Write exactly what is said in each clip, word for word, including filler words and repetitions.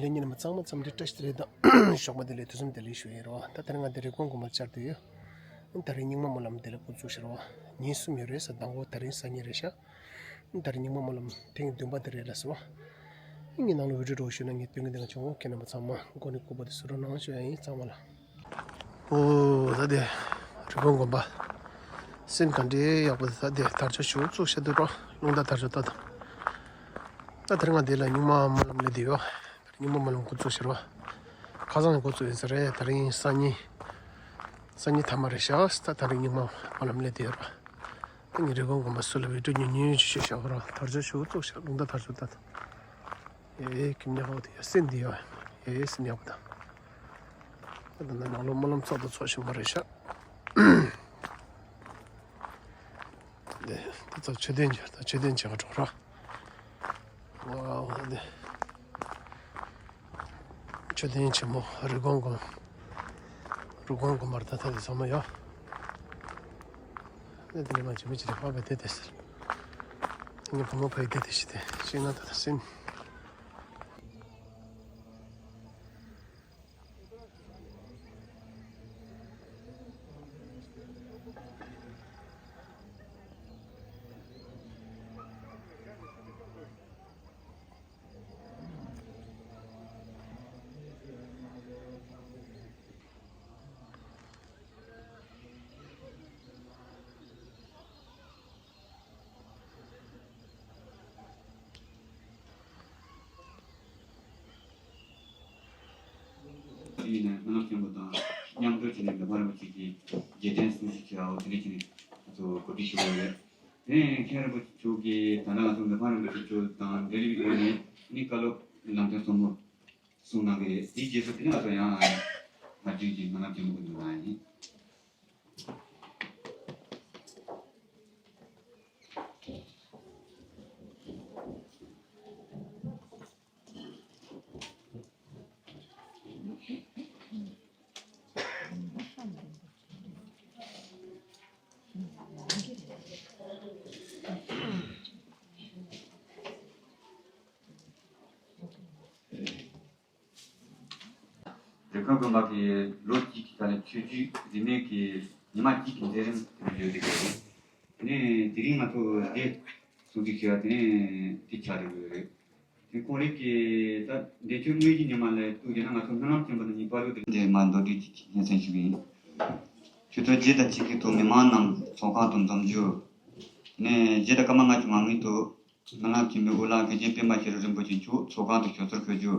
ལས་ཉིན་མ་ཚང་མ་འཚམས་འདྲི་བཀྲ་ཤིས་བདེ་ལེགས་དང་ཞོགས་པ་བདེ་ལེགས། དུས་གསུམ་བདེ་ལེགས་ཞུ་ཡི་རོ། ད་དེ་རིང་ང་འདི་རི་ཀོན་དགོན་པར་བཅར་དུ་ཡོད། ད་རིང་རྙིང་མ་སྨོན་ལམ་བདེ་ལེགས་འགོ་བཙུགས་ཤག་རོ། ཉིན་གསུམ་ཡོད་རེད་ས། དང་པོ་ད་རིང་སང་ཉིན་རེད་ཤག་ད་རིང་རྙིང་མ་སྨོན་ལམ་ཐེངས་བདུན་པ་དེ་རེད་ལ་སོ། ངའི་ནང་ལ་བི་ཌིའོ་འདྲ་བོ་ཞུས་ན་ངས་སྟོན་གྱི་འདི་ག་བྱུང་ཁྱེད་རྣམ་པ་ཚང་མ་མགོ་ནས་སྐུ་པོ་དེ་སུ་རོ་ནང་ཞུ་ཡ་ཡིན་ཚང་མ་ལ། ཨོ་ད་དེ་རི་བོང་དགོན་པ། སེམས་ག་འདྲའི་ཡག་པོ་ད་དེ་དར་ལྕོག་ཞུ་ཚུགས་ཤ་དུ་རོ་རླུང་རྟ་དར་ལྕོག་ད་དང་། ད་དེ་རིང་ང་འདི་ལ་རྙིང་མ་སྨོན་ལམ་སླེབས་དེ་ཡོད། རྙིང་མ་སྨོན་ལམ་འགོ་ཚུགས་ཤག་རོ། ཁ་སང་འགོ་ཚུགས་ཡིན་ས་རེད། དེ་རིང་སང་ཉིན། སང་ཉིན་མཐའ་མ་རེད་ཤག་ད་དེ་རིང་རྙིང་མ་སྨོན་ལམ་སླེབས་དེ་ཡོད་རོ། ད་ངའི་རི་བོང་དགོན་པ་སུ་ལ་བི་ཌིའོ་ཉུང་ཉུང་ཞིག་ཞུས་ཤག་རོ། དར་ལྕོག་ཞུ་ཚུགས་ཤག་རླུང་རྟ་དར་ལྕོག་ད་དང་། ཨེ་ཁྱིམ་ཉག་འོ་དེ་ཡ་སེམས་འདི་ཡ། ཨེ་སེམས་ཡག་པོ་དང་། ད་ནང་ལོ་སྨོན་ལམ་ཚོགས་དང་ཚོགས་བཞིན་པ་རེད་ཤག་དེ་དེ་ཚོ་མཆོད་རྟེན་གྱི་ད་མཆོད་རྟེན་བྱེད་ག་འགྲོ་ར། ཝའོ་དེ། མཆོད་རྟེན་ཆེན་མོ་རི་ཀོན་དགོན། རི་ཀོན་དགོན་པར་ད་ད་དེ་ཚང་མ་ཡོད། དེ་དེ་ནས་མ་བྱེད་མི་བྱེད་དེ་ཕ་བས་དེ་དེ་ཟེར། ངའི་བུ་མོ་ཕ་ཡི་དེ་དེ་ཞིག་དེ་ཤེས་ན་ད་ད་སེམས། ཡིན་ནའི་སྨོན་ལམ་ཆེན་པོ་དང་མཉམ་འབྲེལ་བྱས་ནས་མི་ཕམ་རིན་པོ་ཆེ་གི་རྗེས་དྲན་གསུང་ཆོས་བྱ་བ་དེ་འདྲ་བྱས་ནས་ང་ཚོ་གོ་སྒྲིག་ཞུ་དགོས་རེད། དེ་ནས་མཁན་རིན་པོ་ཆེ་མཆོག་གིས་ད་ལྟ་ང་ཚོ་མི་ཕམ་རིན་པོ་ཆེ་མཆོག་དང་འབྲེལ་བའི་སྒོ་ནས་ནི་བཀའ་སློབ་ལམ་སྟོན་གསུང་མོལ་གསུང་གནང་གི་རེད། དེའི་རྗེས་སུ་དེ་ནས་ང་ཚོ་ཡང་མ་བརྒྱུད་ཀྱི་སྨོན་ལམ་ཆེན་མོ་གི་འདུག་ན་ཡིན། རི་ཁོན་དགོན་པ་གི་ལོ་གཅིག་གི་ད་ནི་ཆོས་བརྒྱུད་རིས་མེད་ཀྱི་ཉི་མ་གཅིག་གི་མཛད་རིམ་དེ་འདྲ་ཡོད་དེ་ག་རེད། དེ་ནས་དེ་རིང་ང་ཚོ་འདི་གསུང་ཆོས་བྱས་པ་དེ་ནས་དེ་ཆགས་བསྡད་ཡོད་རེད། དེ་ཁོང་རང་གིས་ད་འདས་མཆོད་དངོས་གཞིའི་ཉི་མ་ལ་གཏུགས་བྱས་ན་ང་ཚོ་སྨོན་ལམ་ཆེན་པོ་དང་གཉིས་པ་ལོ་དེ་འདྲ་མ་མདོར་བསྡུས་ཀྱི་སྙན་སེང་ཞུ་གི་ཡིན། ཆུ་ཚོད་བརྒྱད་དང་གཅིག་གི་ཐོག་མི་མང་རྣམས་ཚོགས་ཁང་དུ་འཛོམས་རྒྱུ། དེ་ནས་བརྒྱད་དང་སྐར་མ་ལྔ་བཅུ་ང་ལྔའི་ཐོག་སྨོན་ལམ་ཆེན་མོའི་དབུ་བླ་མཁན་ཆེན་པད་མ་ཤེས་རབ་རིན་པོ་ཆེ་མཆོག་ཚོགས་ཁང་དུ་ཞུ་གསོལ་ཕུལ་རྒྱུ།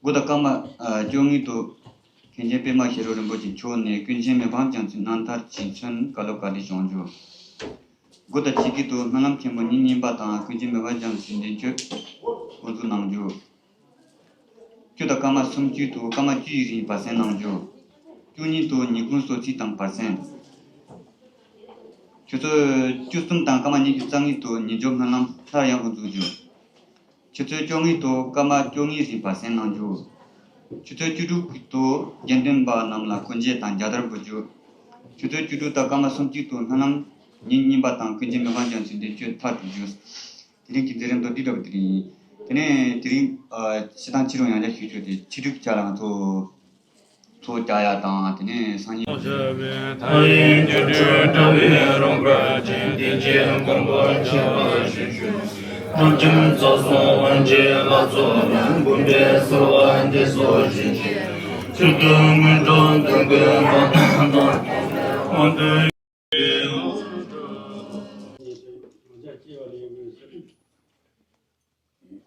དགུ་དང་སྐར་མ་ཨ་བཅོ་ལྔའི་ཐོག་མཁན་ཆེན་པད་མ་ཤེས་རབ་རིན་པོ་ཆེ་མཆོག་ནས་ཀུན་མཁྱེན་མི་ཕམ་རྒྱལ་མཚན་རྣམ་ཐར་གྱིས་མཚོན་བཀའ་སློབ་བཀའ་འདྲི་བྱུང་རྒྱུ། དགུ་དང་གཅིག་གི་ཐོག་སྨོན་ལམ་ཆེན་མོ་ཉིན་གཉིས་པ་དང་ཀུན་མཁྱེན་མི་ཕམ་རྒྱལ་མཚན་འདས་མཆོད་འགོ་འཛུགས་གནང་རྒྱུ། བཅུ་དང་སྐར་མ་སུམ་ཅུའི་ཐོག་སྐར་མ་བཅུ་ཡི་རིང་བར་གསེང་གནང་རྒྱུ། བཅུ་གཉིས་ཐོག་ཉིན་གུང་གསོལ་ཚིགས་དང་བར་གསེང་། ཆུ་ཚོད་བཅུ་གསུམ་དང་སྐར་མ་ཉི་ཤུ་རྩ་ལྔའི་ཐོག་ཉིན་འགྱུར་སྨོན་ལམ་སླར་ཡང་འགོ་འཛུགས་རྒྱུ། ཆུ་ཚོད་བཅོ་ལྔའི་ཐོག་སྐར་མ་བཅོ་ལྔའི་རིང་བར་གསེང་གནང་རྒྱུ། ཆུ་ཚོད་བཅུ་དྲུག་གི་ཐོག་དགེ་འདུན་པ་རྣམས་ལ་སྐུ་འགྱེད་དང་རྒྱལ་དར་འབུལ་རྒྱུ། ཆུ་ཚོད་བཅུ་དྲུག་དང་སྐར་མ་སུམ་ཅུའི་ཐོག་སྨོན་ལམ་ཉིན་གཉིས་པ་དང་ཀུན་མཁྱེན་མི་ཕམ་རྒྱལ་མཚན་འདས་མཆོད་མཐར་གྲོལ་རྒྱུ། དེ་རིང་གི་མཛད་རིམ་མདོར་བསྡུས་འདྲ་པོ་དེ་རིང་ཡིན། དེ་ནས་དེ་རིང་ཨ་སྤྱི་བཏང་ཕྱི་རུ་ཡང་བསྐྱར་ཞུ་ཆོག་དེ་ཕྱི་དྲོའི་ཆ་ལ་ང་ཚོ་ཚོགས་བཅར་ཡ་དང་དེ་ནས་སང་ཉིན། ཐ་ཡིན་སྒྱུ་འཕྲུལ་དྲ་བའི་རོལ་གར་ཅན། བསྟན་བཅོས་དགོངས་པ་ཁྱད་པར་ཞིག་ཞུ། རང་ཁྱིམ་རྩ་གསུམ་དབང་ཆེན་ལྷ་ཚོགས་རྣམས། འབུམ་པའི་གསོལ་བ་འདེབས་སོ་བཞིན་བཞིན། ཚུལ་དུ་སྔོན་འགྲོ་འདོན་དགོས་པ་དང་། དབང་དུ།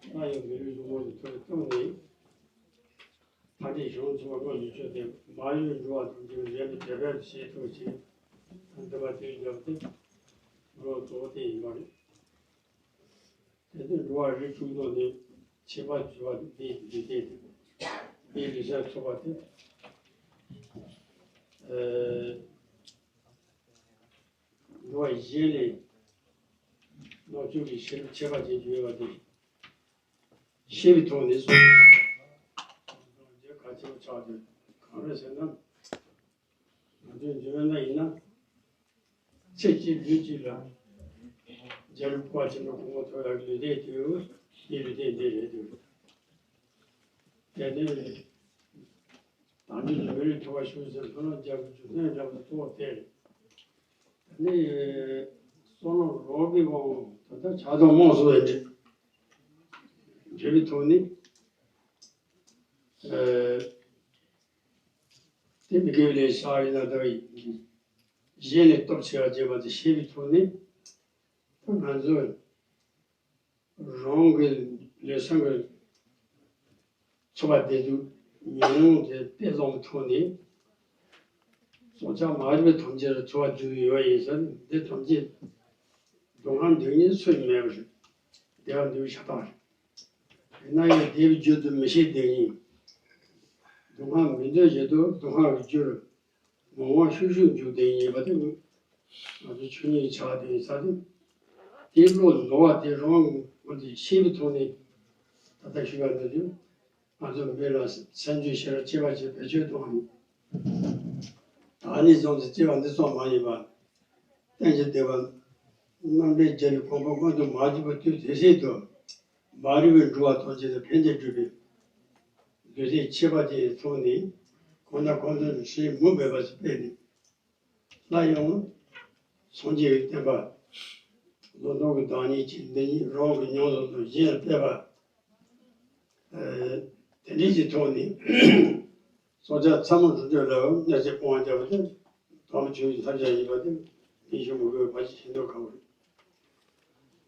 ད་ཡང་མི་ལུས་གཟུགས་མོ་དེ་ཐོད་བརྩམས་ནས། མཐའ་འདྲེ་གཞོང་ཚུགས་པ་སྔོན་དུ་བསྐྱོད་དེ། མ་གཡོས་འགྲོ་བ་དང་འགྱུར་རེ་བའི་དེ་བས་ཞེས་ཐུགས་བཞེད། འདི་པ་དེ་བརྒྱབ་སྟེ་འགྲོ་གཙོ་བོ་དེ་ཡིན་པ་རེད། དེ་ནས་འགྲོ་བ་རིགས་དྲུག་ཐོག་ནས་ཆད་པ་གཅོད་པ་དེ་འདི་སྟེ། དེའི་ལུས་སེམས་ཚོགས་པ་དེ། འགྲོ་བ་གཞན་ལས་ནང་བཅུད་ཀྱི་ཤེས་རབ་ཁྱད་པར་ཅན་ཅིག་ཡོད་པ་དེ་ཤེས་པའི་ཐོག་ནས་སོ། རྒྱལ་ཁ་ཆེ་བ་ཆགས་ཏེ་གང་རེད་ཟེར་ན། ང་ཚོའི་འཇོན་ན་ཡིན་ན་ཚེ་གཅིག་ལུས་གཅིག་ལ་རྒྱལ་བ་ཆེན་པོ་གོང་མ་ཐོབ་ཡག་ལུས་རྟེན་དེ་འདི་ལུས་རྟེན་འདི་རེད་འདུག་དེ་ནས་དམ་ཆོས་ཀྱི་མི་ལུས་ཐོབ་པར་ཤོག་ཟེར་ལྷུན་གྲུབ་རྒྱལ་པོ་རྗེ་བཙུན་རྒྱལ་པོ་ཐུགས་དེ། དེ་ནས་བསོད་ནམས་རོགས་པའི་དབང་ད་ལྟ་བྱ་དང་རྨོངས་སོ་བའི་འབྲེལ་བའི་ཐོག་ནས། ཨ། དེ་མི་དགེ་བའི་ལས་བྱས་ཡིན་ན་ད་གཞན་ལས་སྟོབས་ཆེ་བ་བྱེད་པ་དེ་ཤེས་པའི་ཐོག་ནས། ད་ང་ཚོས་རང་གི་ལུས་སེམས་ཀྱི་འཚོ་བ་བདེ་སྡུག་ཉམས་མྱོང་དེ་དཔེ་བླངས་ཐོག་ནས། སྲོག་ཆགས་མ་རིག་པའི་ཐམས་ཅད་ལ་འཚོ་བ་སྡུག་ཡོད་ཡིན་ཟེར། འདི་ཐམས་ཅད་སྡུག་བསྔལ་འདོད་མཁན་སུ་ཡང་མེད་པ་རེད། བདེ་བ་འདོད་པའི་ཤ་སྟག་རེད། ཡིན་ན་ཡང་བདེ་བའི་རྒྱུ་དེ་མི་ཤེས་བསྡད་མཁན། སྡུག་བསྔལ་མི་འདོད་བཞིན་དུ་སྡུག་བསྔལ་གྱི་རྒྱུར་མང་བ་ཤུགས་ཤུགས་འཇུག་བསྡད་མཁན་ཡིན་པ་དེ་ང་ཚོ་ཆོས་ཉིད་ཆགས་བསྡད་ཡིན་ས་དེ། དེའི་བློ་ནོར་བ་དེ་རང་ངོས་ནས་ཤེས་པའི་ཐོག་ནས་ད་ལྟ་ཞུས་པ་འདི་དུས། ང་ཚོ་མི་ལ་སེམས་རྒྱུད་ཤེས་རབ་སྐྱེ་བ་ཆེད་བེད་སྤྱོད་གཏོང་བ་ཡིན། ད་ནི་བཟུང་སྟེ་སྐྱེ་བ་འདི་ཙམ་མ་ཡིན་པར། གཏན་གྱི་བདེ་བ། རྣམ་པར་རྒྱལ་བའི་གོ་འཕང་མངོན་དུ་མ་གྱུར་བར་དུས་དེ་སྲིད་དུ། མ་རིག་པའི་འགྲོ་བ་ཐམས་ཅད་ལ་ཕན་བདེ་སྒྲུབ་པའི་ལུས་རྟེན་ཁྱད་པར་ཅན་ཐོག་ནས། གང་དང་གང་འདུལ་ནས་ཧྲིལ་མུ་མེད་པ་ཞིག་སྤེལ་ནས། སླར་ཡང་སངས་རྒྱས་ཀྱི་བསྟན་པ་བློ་ལྡོག་གི་བདག་ཉིད་ཀྱི་འདི་ཉིད་རང་གི་མྱོང་ཚོར་དང་གཞན་ལ་སྤེལ་བ། ཨ། དེ་འདྲའི་ཀྱི་ཐོག་ནས་སྲོག་ཆགས་ཚ་མོ་འགྲོ་འགྲོ་ལ་གནས་ཚེ་སྤོང་བ་བྱ་བ་དེ་དམ་ཆོས་ཀྱི་ཐབས་ཤེས་ཡིན་པ་དེ་ངེས་ཤེས་མི་དགོས་པ་ཞིག་ཤིན་ཏུ་ཁག་པོ་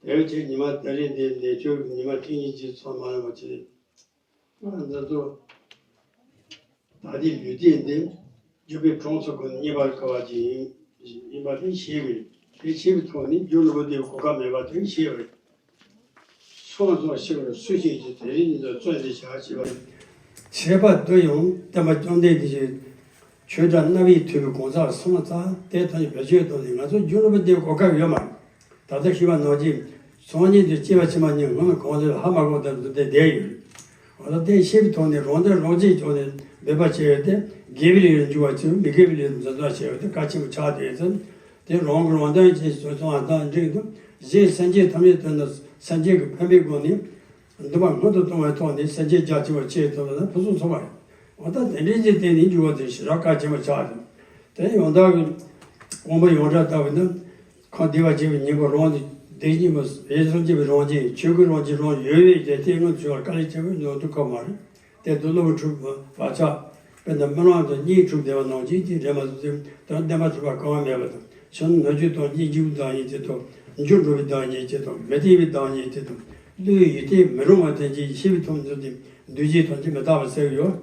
རེད། དེ་བས་ཀྱང་ཉི་མ་དེ་རིང་འདི་ནས་ཆོས་ཀྱི་ཉི་མ་ཁྲི་གཉིས་ཀྱི་ཚོགས་མ་ལངས་པ་བྱས། ང་ཚོ་ད་ལྟའི་ལུས་རྟེན་འདི་འཇུག་པའི་གྲོང་ཚོ་ཀུན་རྙེད་པར་དཀའ་བ་ཅིག་ཡིན་པ་དེ་ཤེས་པས། དེ་ཤེས་པའི་ཐོག་ནས་རྒྱུ་ནོར་བུ་དེའི་གོ་སྐབས་མེད་པ་དེ་ཤེས་པས། སོང་ཙང་ཤེས་པར་སུ་ཞིག་གིས་དེ་རིང་ཉིན་དུ་བརྩོན་ཏེ་བྱ་ཞེས་པ། བྱས་པ་དུ་ཡང་བསྟན་པ་བཅོམ་ལྡན་འདས་ཀྱི་ཆོས་སྒྲ་རྣ་བས་ཐོས་པའི་གང་ཟག་སོང་ཙང་དེ་ཐོག་ནས་བེད་སྤྱོད་གཏོང་ནས་ང་ཚོ་རྒྱུ་ནོར་བུ་དེའི་གོ་སྐབས་ཡོད་མ་རེད། ད་ལྟ་ཞུས་པ་ནང་བཞིན་སང་ཉིན་དུ་སྐྱེ་བ་ཕྱི་མ་གཉིས་སྔོན་ལ་གང་ལས་ཧ་མ་གོ་བར་འདུག་སྟེ་བསྡད་ཡོད། འོ་ད་དེ་ཤེས་པའི་ཐོག་ནས་རང་དོན་རང་གཅེས་ཕྱོགས་ནས་འབད་པ་བྱས་ཡོད་དེ། དགེ་བའི་ལས་ལ་འཇུག་པ་བྱེད། མི་དགེ་བའི་ལས་ལ་འཛིན་སྟངས་བྱས་ཡོད་དེ་གལ་ཆེན་པོ་ཆགས་བསྡད་ཡོད་ཙང་། དེ་རང་གི་རང་དོན་གྱི་སོ་སོ་ཨ་ཐང་འགྲིག་འདུག་གཞན་སེམས་ཅན་ཐམས་ཅད་དོན་དུ་སེམས་ཅན་གྱི་ཕན་པའི་སྒོ་ནས་འདུན་པ་སྔོན་དུ་གཏོང་བའི་ཐོག་ནས་སེམས་ཅན་རྒྱ་ཆེ་བར་བྱེད་ཐུབ་ན་ཕུན་སུམ་ཚོགས་པ་རེད། འོ་ད་དེ་འདྲའི་ཅིག་སྟེང་ནས་འཇུག་པ་དེ་ཞེ་དྲག་གལ་ཆེན་པོ་ཆགས་འདུག་དེ་ཡང་དག་གི་དབང་པོ་ཡོངས་གྲགས་ལྟ་བུ་ན། ཁམས་བདེ་བར་གཤེགས་པའི་སྙིང་པོ་རང་གི་བདེ་སྙིང་པོ་ཡེ་སངས་རྒྱས་པའི་རང་བཞིན་ཆོས་སྐུའི་རང་བཞིན་རང་ཡོད་པའི་རྒྱལ་སྲས་ལྔ་བྱུང་བར་དཀའ་ལས་ཆེན་པོས་མྱོང་ཐུབ་ཁག་མ་རེད། དེ་དུ་བློ་བུ་འཁྲུགས་བག་ཆགས་དཔེར་ན་རྨི་ལམ་དུ་གཉིད་འཁྲུགས་བསྡད་པ་ནང་བཞིན་གྱི་རེད་མ་གཏོགས་དོན་བདེན་པ་ཐོབ་པ་གང་ཡང་མེད་པ་དང་། ཕྱི་ནང་སྣོད་བཅུད་དང་སྙིང་རྗེའི་བདག་ཉིད་དེ་དང་། འགྱུར་འགྲོ་བའི་བདག་ཉིད་དེ་དང་། མི་བདེ་བའི་བདག་ཉིད་དེ་དང་། བློའི་ཡིད་བརྟན་མི་རུང་བ་དེ་བཞིན་ཤེས་པའི་ཐོག་ནས་འདུ་བྱེད་ཐམས་ཅད་མི་རྟག་པ་ཟེར་གྱི་ཡོད།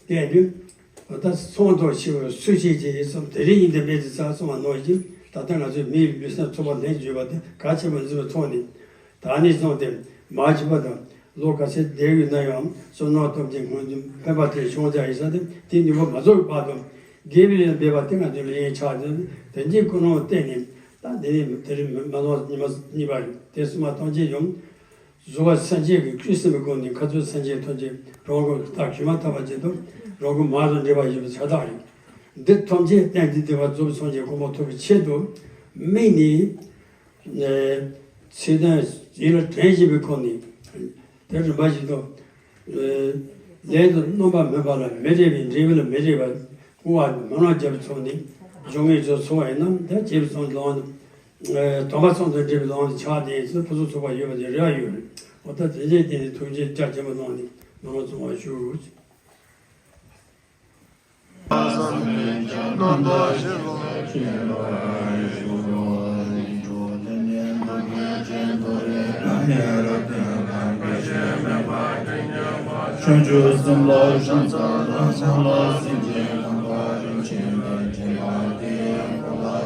དེ་ཡང་དུས་ད་སོང་དོ་ཞེས་པ་སུ་ཞིག་ཅེས་ཡིན་གསུངས། དེ་རིང་ཉིན་དེ་མེད་ཅེས་ས་གསུངས་པ་ནང་བཞིན། ད་ལྟ་ང་ཚོའི་མིའི་ལུས་སེམས་ཚོགས་པ་ལྷན་ཅིག་ཡོད་པ་དེ་གལ་ཆེན་པོ་འཛིན་པའི་ཐོག་ནས། ད་ནས་བཟུང་སྟེ་མ་བྱས་པ་དང་། ལོ་ག་ཚོད་བསྡད་ཡོད་ན་ཡང་བསོད་ནམས་སྟོབས་ཀྱིས་སྔོན་དུ་ཕན་པ་དེ་བྱུང་བྱ་ཡིན་ས་དེ། དེ་ནུས་པ་མ་རྫོགས་པའི་བར་དུ་དགེ་བའི་ལས་འབད་པ་དེ་ང་ཚོའི་ལས་ཡིན་ཆགས་ཏེ། དེ་འདྲའི་ཀུན་སློང་བརྟེན་ནས་ད་འདི་ནས་དེ་རིང་མ་ལོ་ཉི་མ་གཉིས་པ་རེད། དེ་སོང་མ་གཏོང་རྗེས་ཡང་། གཟུ་བ་སེམས་ཅན་གྱི་བཅུད་ཟིན་པའི་སྒོ་ནས་ཁ་ཚུར་སེམས་ཅན་ཐམས་ཅད་རང་གི་ལྟ་གཞི་མ་ཐོབ་པ་བཞིན་དུ་རང་གི་མ་དང་འབྲེལ་བ་ཡོད་པའི་ཆ་དག་རེད། འདི་ཐམས་ཅད་གཏན་གྱི་བདེ་བ་རྫོགས་པའི་སངས་རྒྱས་གོ་འཕང་ཐོབ་པའི་ཆེད་དུ་དམིགས་ནས། ཨེ། ཚིག་དོན་ཡིད་ལ་དྲན་བཞིན་པའི་སྒོ་ནས་དེ་རིམ་པ་བཞིན་དུ། ཨེ། ལས་དང་རྣམ་པར་སྨིན་པ་ལ་མི་འབྲལ་བའི་འབྲས་བུ་ལ་མི་འབྲལ་བར་བསྔོ་བ་སྨོན་ལམ་རྒྱབ་པའི་ཐོག་ནས་སྦྱོར་དངོས་སུ་འཚོ་བ་ཡིན་ན་ད་བྱས་པའི་ཚོགས་ལམ། དམ་པ་ཚོགས་དང་འབྲེལ་བའི་ལམ་དུ་ཆགས་ཏེ་ཕུན་སུམ་ཚོགས་པ་ཡོད་པ་དེ་རེ་བ་ཡོད་རེད། འོ་ད་དེ་འདྲའི་སྟེང་ནས་ཐུགས་རྗེ་རྒྱ་ཆེན་པོ་གནང་ནས་ང་རང་ཚོ་བ་ཞུ། ཆོས་སྤྱོད་སེམས་ལ་ཤ་ཚ་དང་། སེམས་ལ་སེམས་ཅན་རྣམ་པར་རིག་བྱེད་པ་དེ་ཡང་ཁོ་ལ་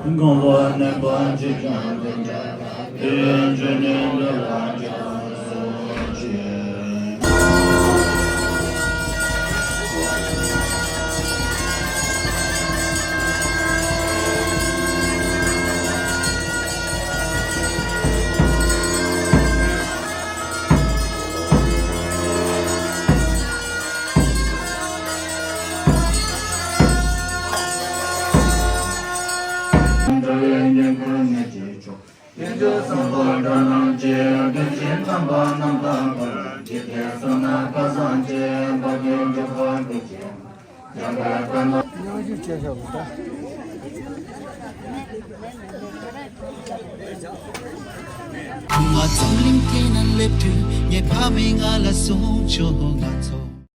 གང་བ་གནས་པ་ཅི་ཀྱང་དེ་འདྲ་དེ་བས་འཇུག་ནས་འདོད་པ་ཀྱང་སོ་ཆེ། འདྲ་བའི་ཉེ་འཁོར་ངེས་ཀྱི་མཆོག་ཆོས་བཟང་པོ་འགྲོ་རྣམས་ཀྱི། དོན་ཆེན་དམ་པ་རྣམས་དང་པོར། འཇིག་རྟེན་གསུམ་ན་ཁ་སང་ཆེ། བར་དོའི་འཇུག་པ་ཀུན་གྱི། སྙིང་རྗེ་ཆེ་ཞུ་བ་དང་། ང་ཚོ་གླིང་དེ་ན་སླེབས་དུས། ངའི་ཕ་མས་ང་ལ་གསུངས་བྱུང་། ང་ཚོ།